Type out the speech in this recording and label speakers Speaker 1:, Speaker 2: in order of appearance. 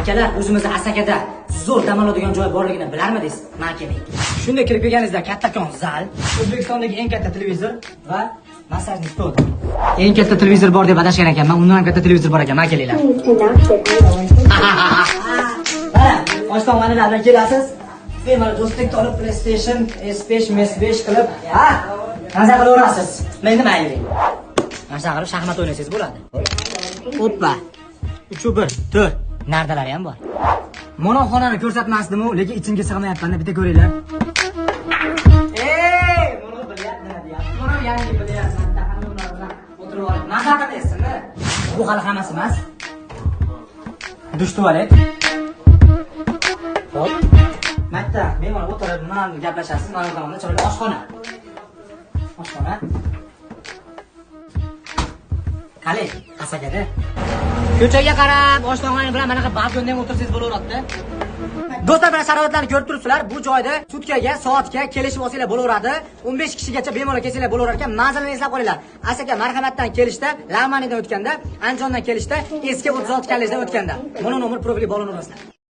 Speaker 1: Akalar, o'zimizni Asakada zo'r dam oladigan joy borligini bilarmidingiz? Man keling. Shunday kirib kelganingizda kattakon zal, O'zbekistondagi eng katta televizor va massajli stol. Eng katta televizor bor deb adashgan ekanman, undan ham katta televizor bor ekan. Man kelinglar. Mana, oshxonalar bilan kelasiz. Bemalol do'stlikni olib PlayStation, S5, MS5 qilib, ha, maza qilaverasiz. Endi mayli. Mana shunaqa qilib shaxmat o'ynasangiz bo'ladi. Oppa. 3 1 4. Nardalari ham bor. Monoxonani ko'rsatmasdim-u, lekin ichimga sig'mayapman, bitta ko'ringlar. Ey, buni bilyapti nima deyapti? Buni yangi bilyapman. Hamma ular bilan o'tirib olib, maza qilyapsizmi? Bu hali hammasi emas. Dush, tualet. Xo'p. Makta bemalol o'tirib, nima gaplashasiz? Mana bu tomonda chiroyli oshxona. Oshxona. Qali, Asakada. Ko'chaga qarab, oshxona bilan manaqa balkonda ham o'tirsangiz bo'laveradi. Do'stlar, mana sharoitlarni ko'rib turibsizlar. Bu joyda sutkaga, soatga kelishib olsanglar bo'laveradi. 15 kishigacha bemalol kelsanglar bo'laverar ekan. Manzilni eslab qolinglar. Asaka marhamatdan kelishda, Lag'maniydan o'tganda, Andijondan kelishda, eski 36 kollejdan o'tganda. Mana nomer profili bog'lanaverasizlar.